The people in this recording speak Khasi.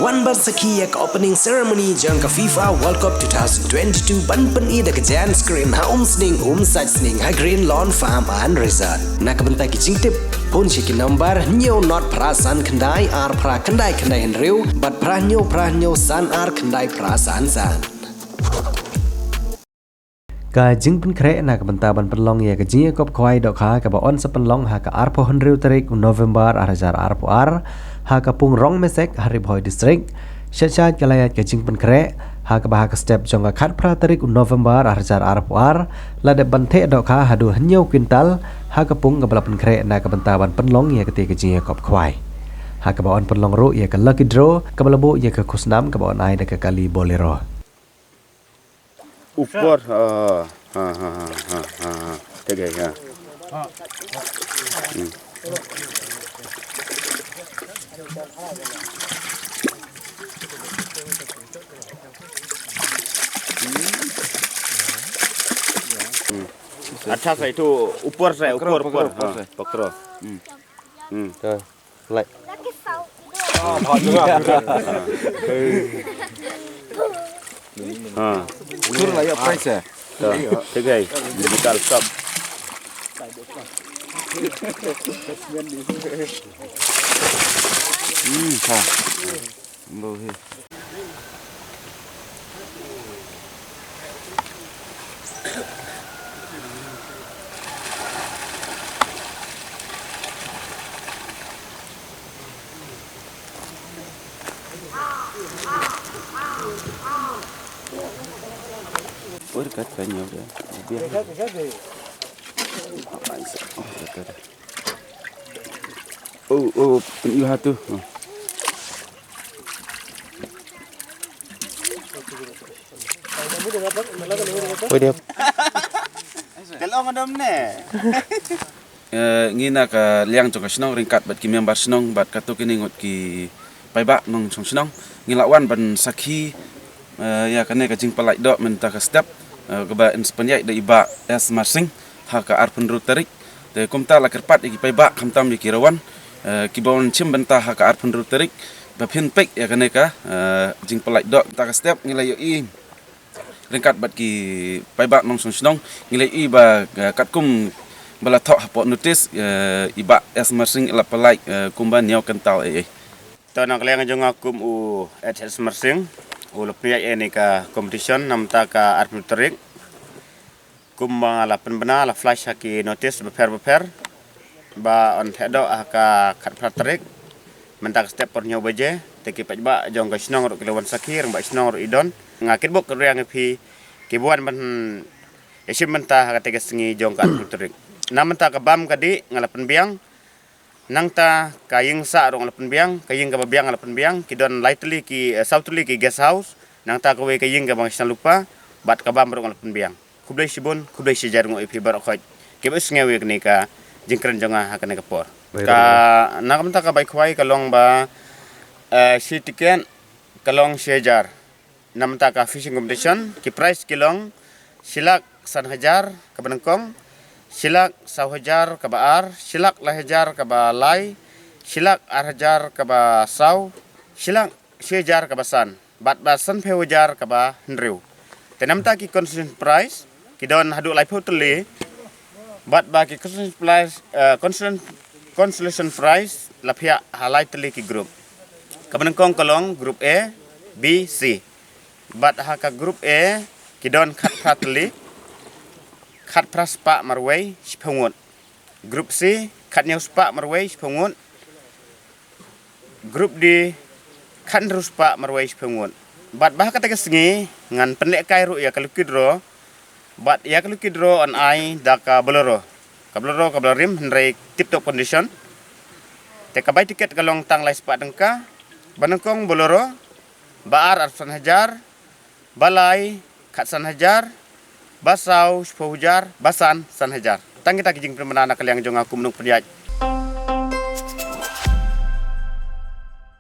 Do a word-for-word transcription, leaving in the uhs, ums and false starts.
Pynban sakhi ïa ka opening ceremony jong ka FIFA World Cup two thousand twenty-two ban pyni da ka giant screen ha Umsning, Umsait Sning ha Green Lawn Farm and Resort. Na ka bynta ki jingtip, phone sha ki number hynñiew not phra san khyndai ar phra khyndai khyndai hynriew bad phra hynñiew phra hynñiew san ar khyndai phra san san. Ka jingpynkhreh na ka bynta ban pynlong ïa ka jingïakop khwai dohkha kaba yn sa pynlong ha ka arphew hynriew tarik u November ar hajar arphew ar ha ka pung Rongmesek ha Ri Bhoi District. Shet shet ka la ïaid ka jingpynkhreh ha kaba ha ka step jong ka khatphra tarik u November ar hajar arphew ar la dep ban theh dohkha haduh hynñiew kwintal ha ka pung kaba la pynkhreh na ka bynta ban pynlong ïa kata ka jingïakop khwai. Ha kaba yn pynlong ruh ïa ka lucky draw kaba la buh ïa ka khusnam kaba yn ai da ka kali Bolero. ऊपर, हाँ, हाँ, हाँ। ठीक है, हाँ। हम्म। हम्म। अच्छा से, इथो ऊपर से, पकड़ो, ऊपर, ऊपर, पकड़ो, ऊपर हाँ, से। पकड़ो। हम्म। हम्म। Lai. हाँ, हाँ। Sur lah ya price ya. Tuh, tiga. Digital stop. Hmm, ha. Bo he. Oi, kat kan ya udah. Biar. Oh, oh, you have to. Oh. Pwede. Ka long dom ne. Eh, ngi na ka liang jong ka shnong ryngkat bad ki member shnong bad katto katne ngut ki paidbah nongshong shnong ngi la wan ban sakhi, eh, ïa kane ka jingpyllait doh mynta ka step, eh, kaba yn sa pynïaid da i Bah S Marsing ha ka arphew hynriew tarik. Te kumta la kyrpad ïa ki paidbah khamtam ïa ki rawan, eh, kiba wan shim bynta ha ka arphew hynriew tarik ba phin peit ïa kane ka, eh, jingpyllait doh. Mynta ka step ngi la ïohi ryngkat bad ki paidbah nongshong shnong ngi la ïohi ba, eh, katkum ba la thoh hapoh notice, eh, i Bah S Marsing la pyllait, eh, kumba hynñiew kwintal eh, eh. To na ka liang jong nga kum u H S Marsing u la pynïaid ïa kane ka competition na mynta ka arphew hynriew tarik. Kumba la pynbna la flash ha ki notice bapher bapher ba yn theh doh ha ka khatphra tarik mynta ka step por hynñiew baje, te ki paidbah jong ka shnong ruh ki la wan sakhi, rangbah shnong ruh i don. Nga kitbok kyrpad ïa phi kiba wan ban ïashim bynta ha kata ka sngi jong ka arphew hynriew tarik. Na mynta ka bam ka dih nga la pynbiang. Nangta ka ïing sah ruh nga la pynbiang, ka ïing kaba biang nga la pynbiang, ki don lai tylli ki, eh, saw tylli ki guest house, nangta kawei ka ïing kaba nga shna lypa bad ka bam ruh nga la pynbiang. Khublei shibun, khublei shihajar nguh ïa phi baroh khoit kiba sngew ïa kane ka jingkren jong nga ha kane ka por. Ka, na ka bynta ka bai khwai ka long ba, eh, shi tiket ka long shihajar. Na mynta ka fishing competition ki prize ki long shi lak san hajar kaba nyngkong, shi lak saw hajar kaba ar, shi lak lai hajar kaba lai, shi lak ar hajar kaba saw, shi lak shi hajar kaba san, bad ba sanphew hajar kaba hynriew. Te na mynta ki consolation prize ki don haduh laiphew tylli, bad ba ki consolation prize, eh, consolation, consolation prize la phiah ha lai tylli ki group. Kaba nyngkong ka long group A, B, C. Bad ha ka group A ki don khatphra tylli, khatphra spah marwei shiphew ngut. Group C khathynñiew spah marwei shiphew ngut. Group D khathynriew spah marwei shiphew ngut. Bad ba ha kata ka sngi ngan pynlehkai ruh ïa ka lucky draw. Bad ïa ka lucky draw yn ai da ka Bolero. Ka Bolero kaba la rim hynrei tip top condition. Te ka bai tiket ka long tang lai spah tyngka. Ba nyngkong Bolero, ba ar arphew san hajar, ba lai khatsan hajar, ba saw shiphew hajar, ba san san hajar. Tang kita ki jingpynbna na ka liang jong nga kum u nongpynïaid